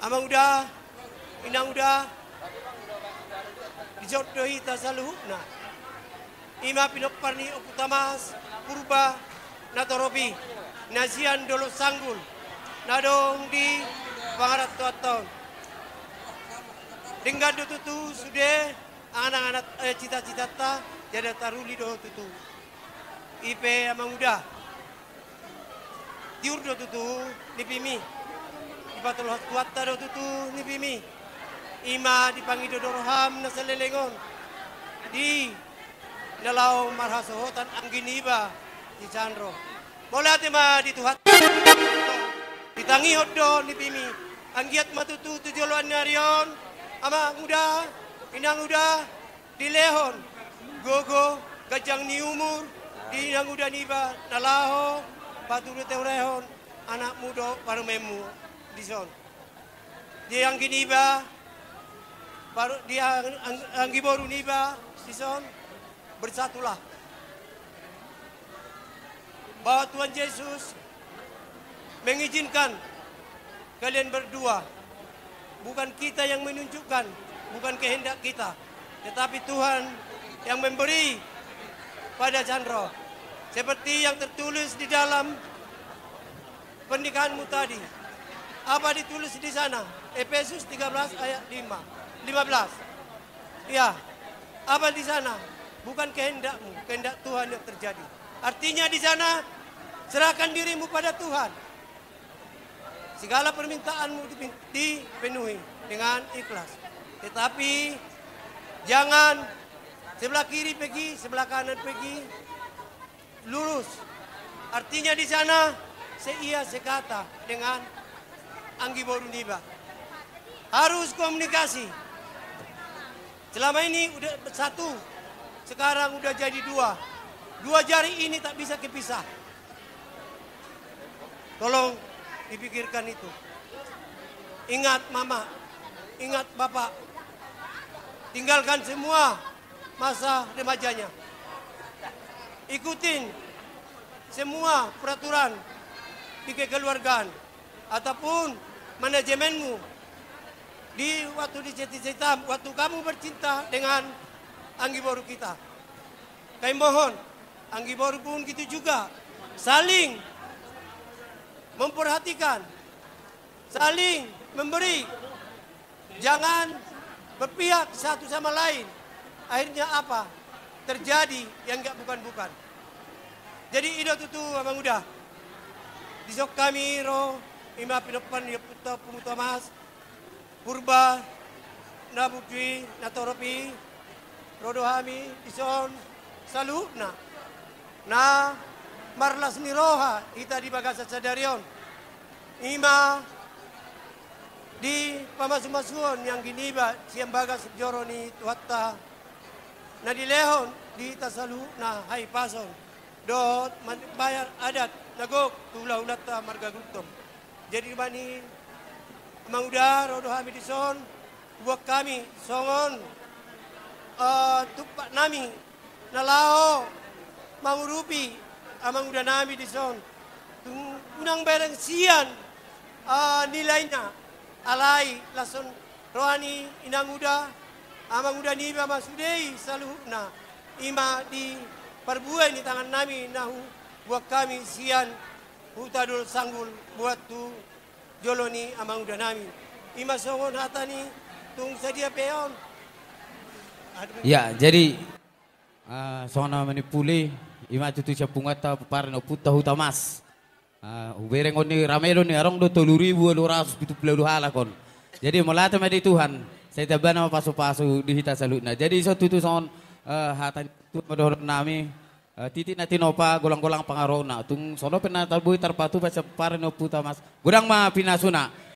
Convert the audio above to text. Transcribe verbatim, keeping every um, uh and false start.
Amang uda, inang uda, dijot do hita saluhutna. Ima pinompar ni Ompu Tamas, Purba, Natorupi, na sian Dolok Sanggul, na adong di pangarantoan on. Denggan do tutu sude angan-angan, eh, cita-citanta, jala taruli do tutu. I pe amang uda, tiur do tutu nipimi. Dipatolhas Tuhanta do tutu nipimi. Ima dipangido do roham na saleleng on di na laho marhasohotan anggi niba si Sandro. Mauliate ma di Tuhan. Ditangihon do nipimi. Anggiat ma tutu tu joloan ni ari on, amang uda, inang uda, dilehon gogo, ganjang ni umur di inang uda niba na laho patuduhon, urehon anakmu dohot parumaenmu dison. Di anggi niba, paru-, di ang-, ang-, anggi boru niba dison, bersatulah. Bahwa Tuhan Yesus mengizinkan kalian berdua. Bukan kita yang menunjukkan, bukan kehendak kita, tetapi Tuhan yang memberi pada Sandro. Seperti yang tertulis di dalam pernikahanmu tadi. Apa ditulis di sana? Efesus tiga belas ayat lima, lima belas. Ya, apa di sana? Bukan kehendakmu, kehendak Tuhan yang terjadi. Artinya di sana, serahkan dirimu pada Tuhan. Segala permintaanmu dipe-, dipenuhi dengan ikhlas. Tetapi jangan sebelah kiri pergi, sebelah kanan pergi, lurus. Artinya di sana seia sekata dengan anggi boru niba. Harus komunikasi. Selama ini udah satu, sekarang udah jadi dua. Dua jari ini tak bisa kepisah. Tolong dipikirkan itu. Ingat mama, ingat bapak. Tinggalkan semua masa remajanya. Ikutin semua peraturan di kekeluargaan ataupun manajemenmu di waktu di cita-cita, waktu kamu bercinta dengan anggi boru kita. Kami mohon, anggi boru pun gitu juga, saling memperhatikan, saling memberi. Jangan berpihak satu sama lain. Akhirnya apa? Terjadi yang nggak bukan-bukan. Jadi i do tutu, amang uda. Dison hami ro, ima pinompar ni Ompu Tomas, Purba, na bujui, na torop i, ro do hami dison saluhutna na marlas ni roha hita di bagasan sadari on. Ima di pamasumasuon ni anggi niba sian bagas joro ni Tuhanta, na dilehon di hita saluhutna hahipason dohot mambayar adat na gok tu hulahulanta marga Gultom. Jadi, bani amang uda, ro do hami dison, huboan hami songon, eh, tumpak nami na laho mangurupi amang uda nami dison. Tung unang bereng sian, eh, nilaina, alai lashon roha ni inang uda, amang uda niba ma sude i saluhutna. Ima di parbue ni tangan nami na huboan hami sian Huta Dolok Sanggul, buat tu jolo ni amang uda nami. Ima songon hata ni tung sadia pe on. Ya, jadi, ah, songon na manimpuli, ima tutu sian punguanta pomparan ni Ompunta Hutamas. Ah, hubereng on ni rame do ni, adong do tolu ribu ualu ratus pitu pulu ualu halak on. Jadi, mauliate ma di Tuhan, sai tambana ma pasupasu di hita saluhutna. Jadi, dison tutu songon, eh, hata ni Tuhan ma dohonon nami, eh, titik na tinopa, golanggolang pangarahutna. Tung songon on pe na tar-, boi tarpatupa sian pomparan ni Ompunta Hutamas. Godang ma pinasuna.